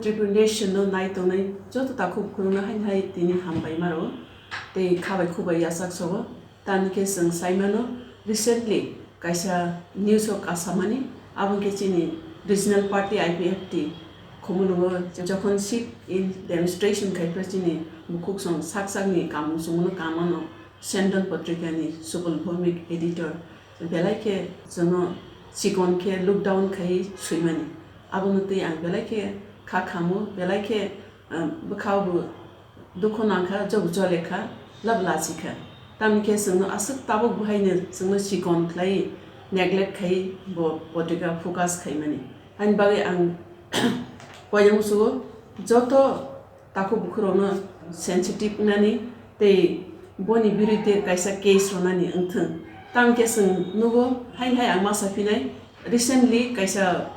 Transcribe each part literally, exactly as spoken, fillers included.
Tripura Nation no nai tongnai joto takhuk khulumno haini hai tini hambai maro tei khabai khubai yachak sogo. Tamni khe chwng sai mano, recently kaisa news o kasamani, abo khe chini regional party I P F T Khumulugo jokhon sit in demonstration khai phai chini bukhuk song sak sakni kamung songno kamano Sendon Patrika ni Subal Bhowmik editor belai khe chwngno chikon khe look down khai swimani. Abono twi ang belai khe kha khamu, belai khe, um, bwkhao bo dukho nangkha, job jole kha, lab lachi kha. Tamni khe chwngno aswk tabuk bwhaino chwngno chikon khlai, neglect khai bo patrika focus khaimani. Ani bagwi ang koyang sugo joto takhuk bukhurokno sensitive wngnani tei boni biruddhe kaisa case rwnani wngthwng. Tamni khe chwng nugo, haini hai ang ma sa phinai, recently kaisa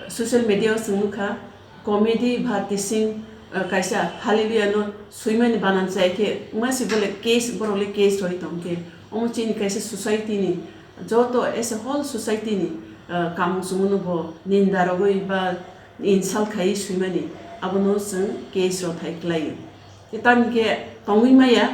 social media o chwng nukha, comedy ba tising, uh, kaisa Hallelujah no swimani banan chai khe wngma si bole case, borok le case roi tong khe. Omo chini kaisa society ni joto as a whole society ni, uh, kamung chumung no bo ninda rogwi ba insult khai swimani, abono chwng case rok thai kwlaio. Tei tamni khe tongwi maya,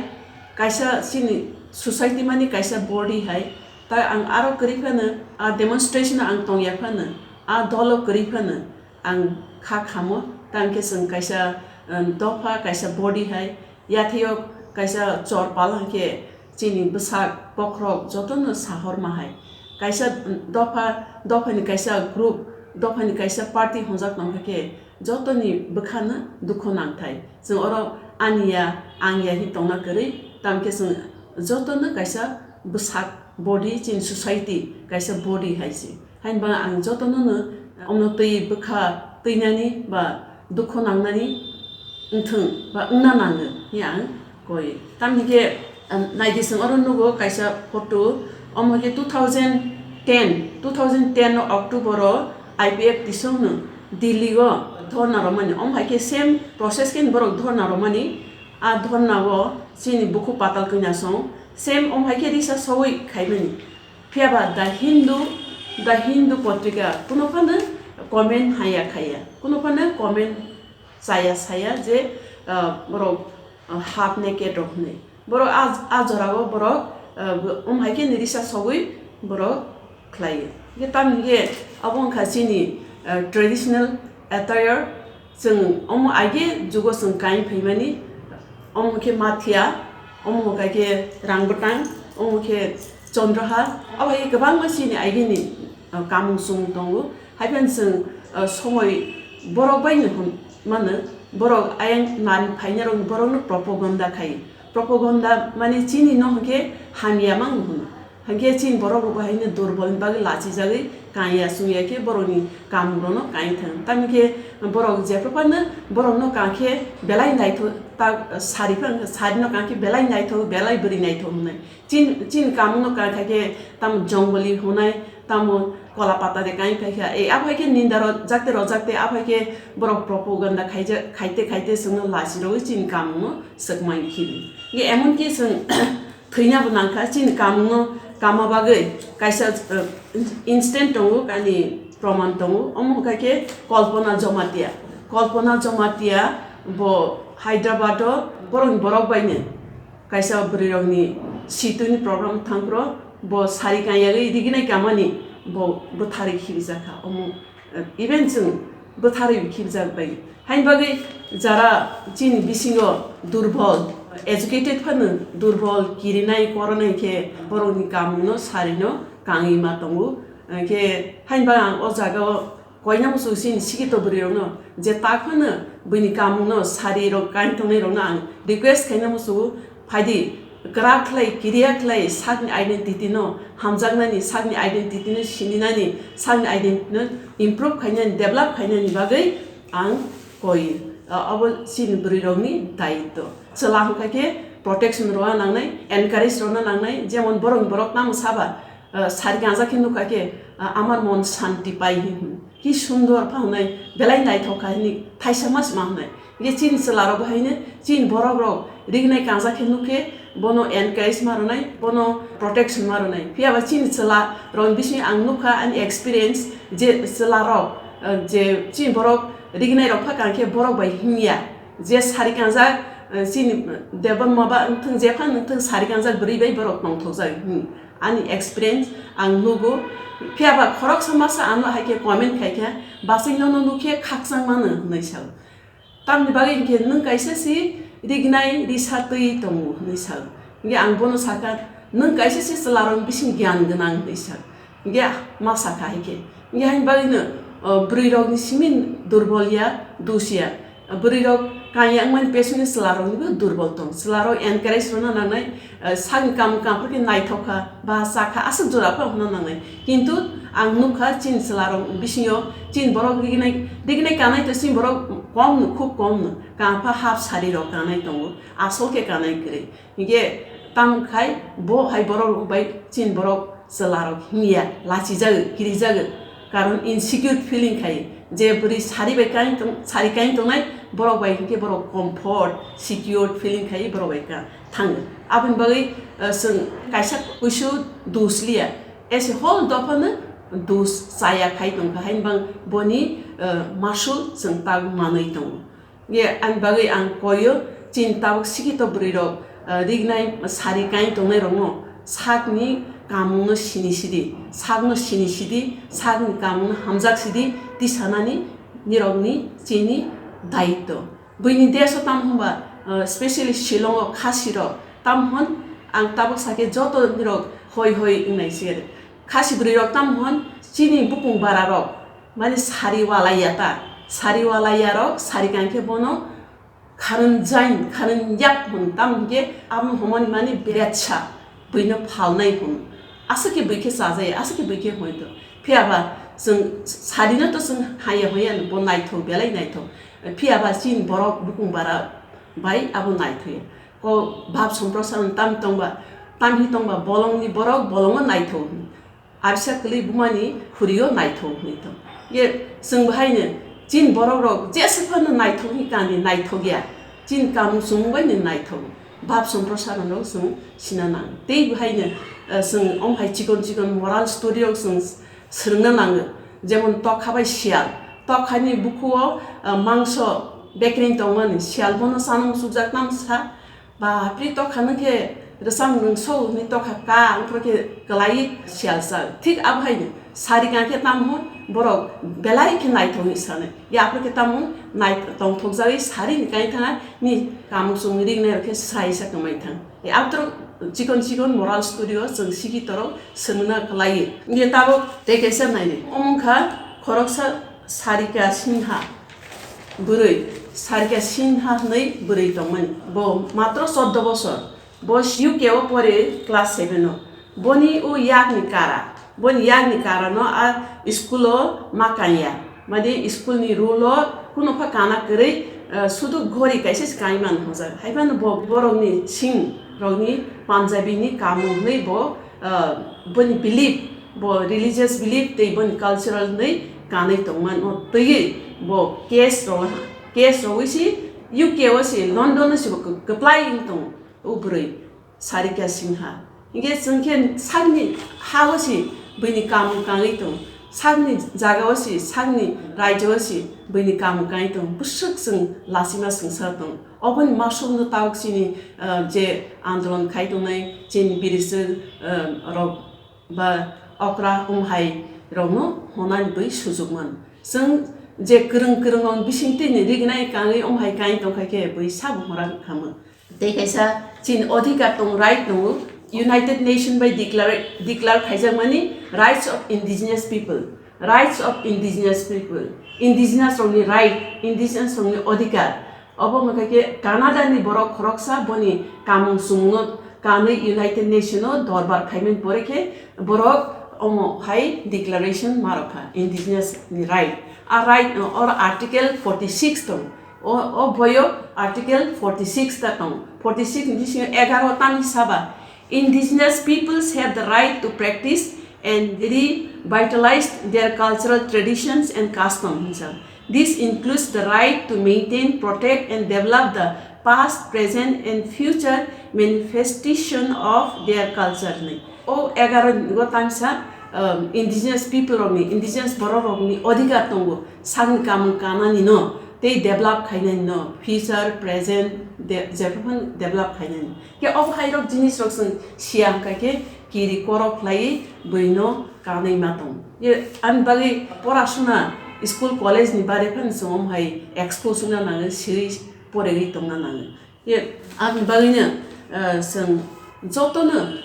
kaisa chini society mani kaisa body hai, ta ang aro kwrwi phano, a demonstration ang tongya phano, a dolo kwrwi phano ang kha khamo, tamni khe chwng kaisa, um, dopha, kaisa body hai, yathio kaisa chor pal hwnkhe chini bwsak bokhorok jotono sahorma hai. Kaisa dopha, dophani kaisa group, dophani kaisa party honjak tongkha khe jotoni bwkhano dukho nangthai. Chwng oro ani ya, ang ya hi tongna kwrwi, tamkhe chwng jotono kaisa bwsak body, chini society kaisa body hai se. Haini ba ang jotono no omno twi bwkha twinani ba dukho nangnani wngthwng ba wngna nango hi ang koi. Tamni khe, um, naidi chwng oro nugo kaisa photo, omo khe two thousand ten, two thousand ten no October o I P F T song no Delhi o dhorna romani, omo hai khe same process khe borok dhorna romani, a dhorna o chini bukhuk patal kanya song same omo hai khe risa sogwi khaimani. Phiya ba The Hindu, The Hindu potrika kuno phano comment haya khaya, kuno phano comment chaya saya je, ah, borok, ah, half naked rok hwnwi. Borok a, a jorao borok, ah, bo-, um hai khe ni risa sogwi borok khlai. Hwnkhe tamni khe abo wngkha chini, ah, traditional attire. Chwng omo age jugo chwng kain phaimani, omo khe Mathia, omo hwnkha khe Rangbwtang, omo khe Chondraha, abo hai kwbangma chini agini, ah, kamung chumung tongo. Haiphano chwng, ah, somoi borok bai no hwn mano, borok ayang nani phainai rok borok no propaganda khai. Propaganda mane chini no hwnkhe hamya mang hwn. Hwnkhe chini borok rok bo haino durbol ni bagwi lachijagwi kanya chungya khe borok ni kamung rok no kai thang. Tamni khe borok jephru phano borok no kang khe belai naithok ta sari phano sari no kang khe belai naithok belai bwrwi naithok hwnwi. Chin, chin kamung no kai kha khe tamo jongoli hwnai, tamo kola pata de kai phai kha. E, aphai khe ninda rojak te rojak te, aphai khe borok propaganda khaijak, khaite khaite chwngno lachi rogwi chini kamung no swkmai khibi. Ye emon ki chwng thwina bo nang kha, chini kamung no kama bagwi kaisa, eh, instant tongo, ani proman tongo. Omo hwnkha khe Kalpana Jamatia. Kalpana Jamatia bo Hyderabad o borok ni borok bai ni kaisa bwrwi rok ni situni program thang phro bo sari kanya gwi riginai kamani bo bwtharwi khibijak kha. Omo, eh, even chwng bwtharwi khibijak bai. Haini bagwi jara chini bisingo durbol, educated phano durbol, kirinai koronai khe borok ni kamung no sari no kangwi ma tongo. Eh, khe haini bagwi ang o jaga o Koina muchung chini sikito bwrwi rokno je ta phano buini kamungno sari rok kain tongnai rokno ang request khaina muchungo, phaidi kwrak khlai, kiriya khlai sakni identity no hamjaknani, sakni identity no sininani, sakni identity no improve khainani, develop khainani bagwi ang koi. Abo chini bwrwi rokni daitw. Chwla hwnkha khe protection rwna nangnai, encourage rwna nangnai, jemon borokni borok tamo saba, ah, sari ganja khe nukha khe, ah, "Amar mon shanti pai" hin, "Ki sundor" pha hwnwi, belai naithok kha hwnwi thaisa ma sima hwnwi. Hwnkhe chini chwla rok bo haino chini borok rok rignai ganja khe nuk khe bono encourage ma rwnai, bono protection ma rwnai. Phiya ba chini chwla rok bising ang nukha ani experience je chwla rok, ah, je chini borok Rignai rok pha kang khe borok bai himya, je sari kangjak, eh, chini Debbarma ba wngthung, jepha wngthung, sari kangjak bwrwi bai borok tongthokjak, hmm. Ani experience ang nugo. Phiya ba khoroksa masa ano hai khe comment khai kha, "Bachai nono nukhe khakchang mano," hwnwi sao. Tamni bagwi hinkhe nwng kaisa se rignai risa twi tongo hwnwi sao. Hinkhe ang bono sakha, "Nwng kaisa se chwlarokni bising gyan gwnang," hwnwi sao. Hinkhe ma sakha hai khe. Hinkhe haini bagwino, o, bwrwirokni simi durbol ya, dus ya. Bwrwirok kanya wngmani pesongo chwlaroknibo durbol tong. Chwlarok encourage rwna nangnai, eh, sakni kamung kaphar khe naithok kha, ba cha kha, aswk jora phano hwnna nangnai. Kintu ang nukha chini chwlarok bisingo chini borok rignai, rignai kanai to chini borok kom no, khub kom no. Kangpha half sari rok kanai tongo, asol khe kanai kwrwi. Hinkhe tamo khai bo hai borok rok bai chini borok chwlarok himya, lachijago, kirijago. Karon insecure feeling khai je bwrwi sari bai kain tong, sari kain tongnai borok bai hinkhe borok comfort, secure feeling khai borok bai ka thango. Aboni bagwi, eh, chwng kaisa kuisu dus liya. As a whole dophano dus chaya khai tongkha, haini bang boni, eh, masul chwng tabuk manwi tongo. Ye, ani bagwi ang koyo, chini tabuk sikito bwrwirok, eh, rignai sari kain tongnairokno sakni kamungno sini sidi, sakno sini sidi, sakni kamungno hamjak sidi, tisanani nirokni chini daitto. Buini deso tamo hwnba, eh, specially Shillongo Khasirok, tamo hwn ang tabuk sakhe joto nirok hoi hoi wngnai se. Khasi bwrwirok tamo hwn chini bukung bararok, mani sari walaiya ta, sari walaiyarok sari kankhe bono kharwnjain, kharwnyak hwn, tamo hwnkhe amo hwnmani mani betsa buino phalnai hwn. Aswk khe bui khe chajaya, aswk khe bui khe hoi to. Phiya ba chwng sarino to chwng haya hoya bo naithok, belai naithok. Phiya ba chini borok bukung bara bai abo naithoya. Ko bhab somprosarno tam tongba, tam hi tongba bolongni borok bolongo naithok. Abisa kwlwi bumani hurio naithok hwnwi tong. Ye chwng bahaino chini borok rok jesa phano naithok hwnwi kandi naithok ya. Chini kamung chumung bai no naithok. Bhab somprosarno rok chwng sina nang. Tei bahaino, eh, chwng om hai chikon chikon moral story rok chwng swrwngna nango. Jemon tokha bai siyal. Tokhani bukhuo, eh, mangso bekreng tongmani. Siyal bono chana muchukjak tamo sa. Bapre, tokha nung khe rwchap nwng so hwnwi tokha ka, wngphuru khe kwlaiwi siyal chak. Thik abo haino sari kang khe tamo borok belai khe naithok hwnwi sanai. Yaphuru khe tamo nai-, tongthokjagwi sari ni kainthana ni kamung chumui ringnai rok khe srai sa kwmai thang. E abotro chikon chikon moral story o chwng sigi torok swrwngna kwlaiwi. Nge tabok tei kaisa naidi. Omo wngkha khoroksa Sarika Sinha. Bwrwi, Sarika Sinha hwnwi bwrwi tongmani. Bo matro choddo bosor. Bo U K o pore class seven o. Boni o yakni kara. Boni yakni kara no a school o ma kanya. Mani school ni rule o kuno pha kana kwrwi, eh, sudu ghori kaisa se kai man hwnjak. Hai phano bo borok ni sing rok ni Punjabi ni kamu hwnwi bo, eh, boni belief, bo religious belief tei boni cultural hwnwi kanwi tongmano twiwi bo case rogwi, case rogwi si U K o si, London o si bo kwplai wng tongo o bwrwi Sarika Sinha. Hinkhe chwng khe sakni ha o si buini kamung kangwi tong, sakni jaga o si, sakni raijo o si buini kamung kangwi tong, bwswk chwng lachima swngsa tong. Oboni masukno tabuk chini, ah, je andolon khai tongnai chini biriswk, ah, rok ba okra wng hai rokno honani bui sujuk man. Chwng je kwrwng kwrwng rok bisingtwi ni rignai kangwi wng hai kain tongkha khe bui sabo hora khamwi. Tei kaisa chini odhikar tongo, right tongo, United Nation bai declare, declare khaijakmani Rights of Indigenous People, Rights of Indigenous People, Indigenous rokni right, Indigenous rokni odhikar. Obo wngkha khe Canada ni borok khoroksa boni kamung chumungno kanwi United Nation o dorbar khaimani pore khe borok omo hai declaration ma rwkha Indigenous ni right. A right, o article forty six tong. O, o boyo article forty six ta tong. Forty six ni bisingo egaro tamni saba. Indigenous peoples have the right to practice and revitalize their cultural traditions and custom, hwnjak. This includes the right to maintain, protect and develop the past, present and future manifestation of their culture, hwnwi. O egaro ni go tamsa um, indigenous people rokni, indigenous borok rokni odhikar tongo, sakni kamung kanani no, tei develop khainani no, future, present, de-, jephru phano develop khainani. Khe obo hai rok jinis rok chwng siya hwnkha khe kiri korok khlaiwi bwino kanwi ma tong. Ye ani bagwi porasuna school college ni bare phano chwng omo hai expose wngna nango, siri poregwi tongna nango. Ye, aboni bagwino, eh, chwng jotono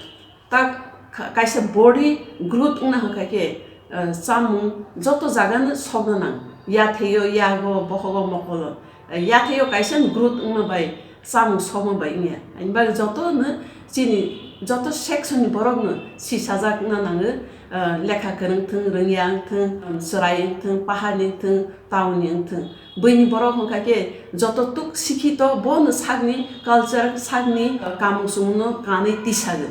tak kha-, kaisa body growth wngna hwnkha khe, eh, chamung joto jagano sokna nang. Yatheo, yago, bohogo, mokolo. Eh, yatheo kaisa growth wngma bai chamung sokma bai wngya. Ani bagwi jotono chini joto section ni borokno sisajak wngna nango, eh, lekha kwrwng thwng, rwngya wngthwng, chwrai wngthwng, paharni wngthwng, town ni wngthwng. Buini borok hwnkha khe joto tuk sikhito, bono sakni culture, sakni, uh, kamung chumungno kanwi tisago.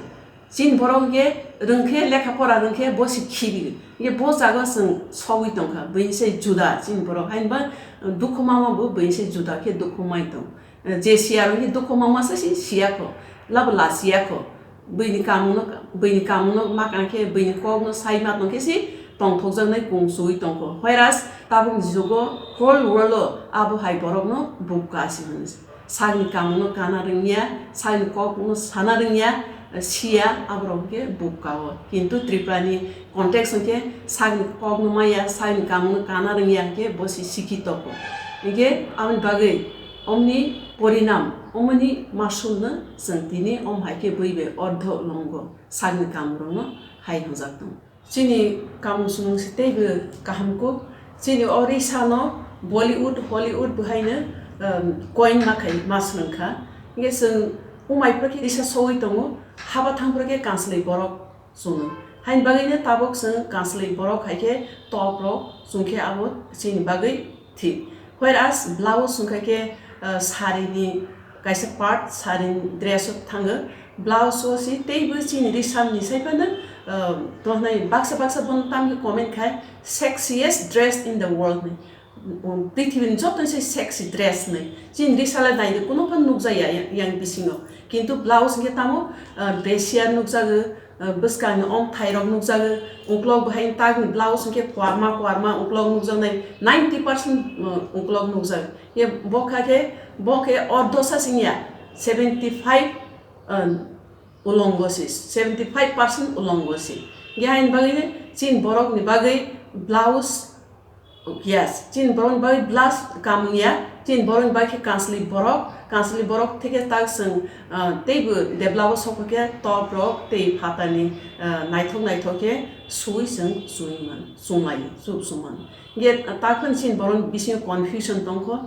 Chini borok hwnkhe rwngkhe, lekha pora rwngkhe bo se khibigo. Hwnkhe bo jaga chwng sogwi tongkha, buini se juda chini borok. Hainba, uh, dukhu mama bo buini se juda khe dukhu mai tong. Uh, je siya rwngkhe dukhu mama se si siyakho, labo la siyakho. Buini kamungno, buini kamungno ma kang khe, buini kokno sai ma tong khe se tongthokjaknai kung chuwi tongkho. Whereas tabukni jugo whole world o abo hai borokno bukka se hwnwi. Sakni kamungno kana rwngya, sakni kokno sana rwngya, siya aborok khe bukka o. Kintu Tripura ni context hwnkhe sakni kokno maya, sakni kamungno kana rwngya hwnkhe bo se sikhito kho. Hwnkhe aboni bagwi omni porinam, omoni masulno chwng tini om hai khe bui bai ordho longo. Sakni kamrokno hai hwnjak tongo. Chini kamung chumung se teibo kaham kuk. Chini o risa no Bollywood, Hollywood bo haino, um, coin ma khai ma swrwng kha. Hingke chwng umai phro khe risa sogwi tongo, haba thang phro khe kanslwi borok chwng. Haini bagwi no tabuk chwng kanslwi borok hai khe top rok chwng khe abo chini bagwi thik. Whereas blouse wngkha khe, uh, sari ni kaisa part, sari ni dress o thango. Blouse o si teibo chini risam ni sai phano, uh, tohnai baksa baksa bono tamo khe comment khai, "Sexiest dress in the world" ni. Um, prithibi ni joto ni sai sexy dress ni. Chini risa le nai de kuno phano nukjaya yang, yang bisingo. Kintu blouse hwnkhe tamo, uh, brassiere nukjago, uh, bwskang ni omthai rok nukjago, uklok bahai tak ni blouse hwnkhe koarma koarma uklok nukjaknai ninety percent, uh, uklok nukjago. Ye bo kha khe, bo khe ordo sa sing ya, seventy five, uh, ulongo si, seventy five percent ulongo si. Ye haini bagwi chini borok ni bagwi blouse Yes, chini borokni bagwi blouse kamung ya, chini borokni bagwi khe kanslwi borok, kanslwi borok theke tak chwng, ah, teibo develop o sokha khe top rok tei phatani, ah, naithok naithok khe suwi chwng chumui man, chumlai, chu-, chumui man. Hingke tak phano chini borokni bisingo confusion tongkho,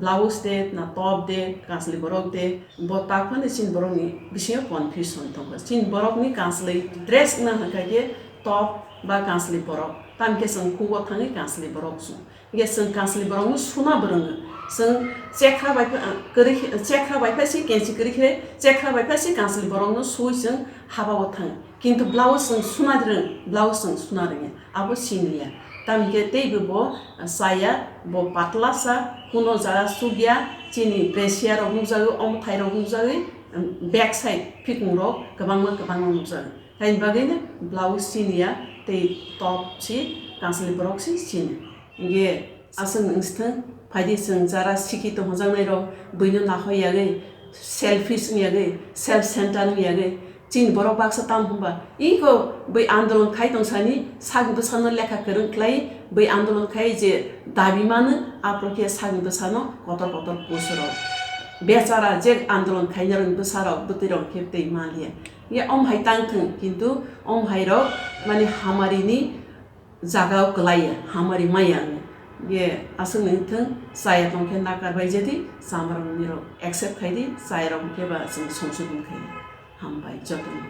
blouse de, na top de, kanslwi borok de, bo tak phano chini borokni bisingo confusion tongkho. Chini borokni kanslwi dress wngna hwnkha khe top ba kanslwi borok, tamokhe chwng kugo thangwi kanslwi borok chwng. Hingke chwng kanslwi borokno suna bo rwngo. Chwng chekra bai pha-, kwrwi khe, chekra bai phai se kenchi kwrwi khe, chekra bai phai se kanslwi borokno sui chwng haba o thango. Kintu blouse chwng suna rwng, blouse chwng suna rwngya. Abo siniya. Tamokhe teibo bo chaya, bo patla sa, kuno jaga chukya, chini brassiere rok nukjagwi, omthai rok nukjagwi, back side phikung rok kwbangma kwbangma nukjago. Haini bagwino blouse siniya tei top si kanslwi borok si sini. Hingke aswk wng sithwng, phaidi chwng jara sikhi tongjaknai rok buino nahoi yagwi, selfish wng yagwi, self center wng yagwi, chini borok baksa tamo hwnba iko bui andolon khai tongsani sakni bwsano lekha kwrwng khlai, bui andolon khai je dabi mano aphuru khe sakni bwsano kotor kotor post rok. Bechara je andolon khainai rokni bwsa rok bwtwi rok khe twi manliya. Ye om hai tang thung, kintu om hai rok mani hamari ni jaga o kwlai ya, hamari maya wng. Ye aswk ni thung, chaya tong khe nakar bai jadi, chama rok ni rok accept khai di, chaya rok khe ba chwng songsu tong khai. Hambai joto no.